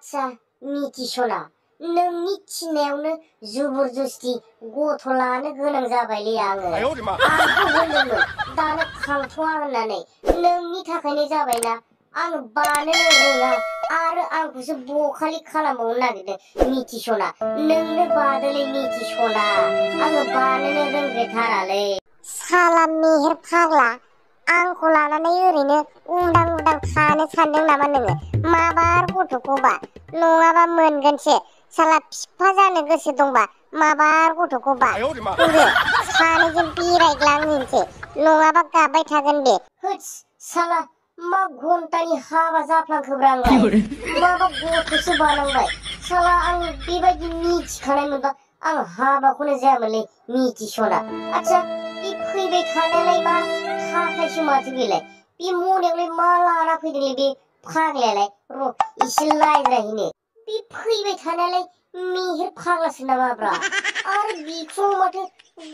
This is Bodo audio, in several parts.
आच्छा मिथिस'ना नोंनि थिननायावनो जबरदस्ति गथ' लानो गोनां जाबायलै आङो। आंखौ होनदोंमोन दानो खांथ'वा होननानै नोंनि थाखायनो जाबायना आं बानोनो रोङा आरो आंखौसो बखालि खालामबावनो नागिरदों मिथिस'ना नोंनो बादोलै मिथिस'ना आङो बानोनो रोंगौथारालै। साला मेहेर फाग्ला आंखौ लानानै ओरैनो उदां उदां थानो सानदों नामा नोङो? माबार गथ'खौबा नङाबा मोनगोनसो। साला फिफा जानो गोसो दंबा माबार गथ'खौबा होदो सानैजों बेरायग्लांहैनोसै नङाबा गाबबाय थागोन बे। होदस साला मा घन्टानि हाबा जाफ्लांखोब्रा आंलाय माबा गथ'सो बानांबाय। साला आं बेबायदि मिथिखानाय मोनबा आं हाबाखौनो जायामोनलै मिथिस'ना। आच्छा बे फैबाय थानायालाय मा थाखायसो माथो बेलाय बे मनायावलाय मा लाना फैदोंलै बे फाग्लायालाय र' एसे रायज्रायहैनो। बे फैबाय थानायालाय मेहेर फाग्लासो नामाब्रा आरो बिखुङाव माथो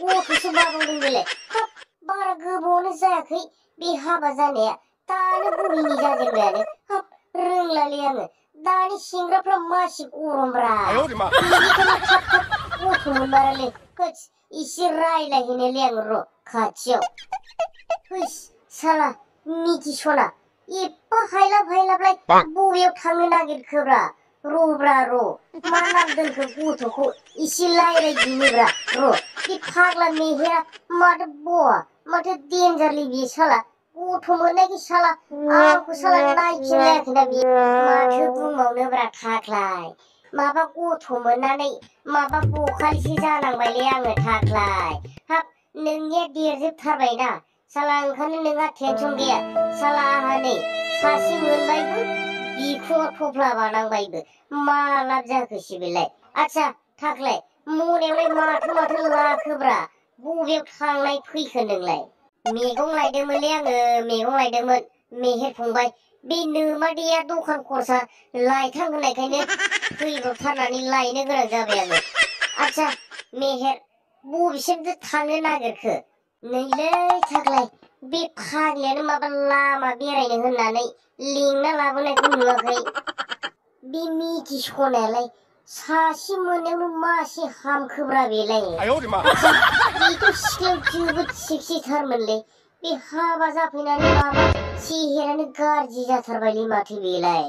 गथ'सो बाबावदों बेलाय। हाब बारा गोबावानो जायाखै बे हाबा जानाया दानो गहिनि जाजेनबायानो। हाब रोंलालै आङो दानि सेंग्राफ्रा मासि गरमब्रा बिनिखायनो थाब थाब गथ' मोनमारालै। होदस एसे रायज्लायहैनायलै आङो र' खाथियाव। हुइस साला मिथिस'ना एफा हायलाब हायलाबलाय बबेयाव थांनो नागिरखोब्रा र'ब्रा र' मा नाम दोनखो गथ'खौ एसे रायज्लायदिनिब्रा र' बे फाग्ला मेहेरा माथो देन्जारलै बियो साला गथ' मोननायखि साला आंखौ साला नायफिनलायाखैना बियो माथो बुंबावनोब्रा थाख्लाय माबा गथ' मोननानै माबा बखालिसो जानांबायलै आङो थाख्लाय। हाब नोंनिया देरजोबथारबायना साला ओंखायनो नोंहा टेनसन गैया साला आंहा नै सासे मोनबायबो बिखुङाव थफ्ला बानांबायबो मा लाब जाखोसै बेलाय। आच्छा थाख्लाय मनायावलाय माथो लाखोब्रा बबेयाव थांनाय फैखो नोंलाय? मैगं लायदोंमोनलै आङो मैगं लायदोंमोन मेहेर फंबाय बे नोमादैया दखान खरसा लायथां होननायखायनो फैब्रबथारनानै लायनो गोनां जाबाय आङो। आच्छा मेहेर बबेसिमथो थांनो नागिरखो? नैलै थाख्लाय बे फाग्लायानो माबा लामा बेरायनो होननानै लेंना लाबोनायखौ नुवाखै? बे मिथिस'नायालाय सासे मोननायावनो मासे हामखोब्रा बेलाय। आच्छा बेथ' सिख्लायाव जोबोद सेक्सिथारमोनलै बे हाबा जाफैनानै माबा सेहेरानो गाज्रि जाथारबायलै माथो बेलाय।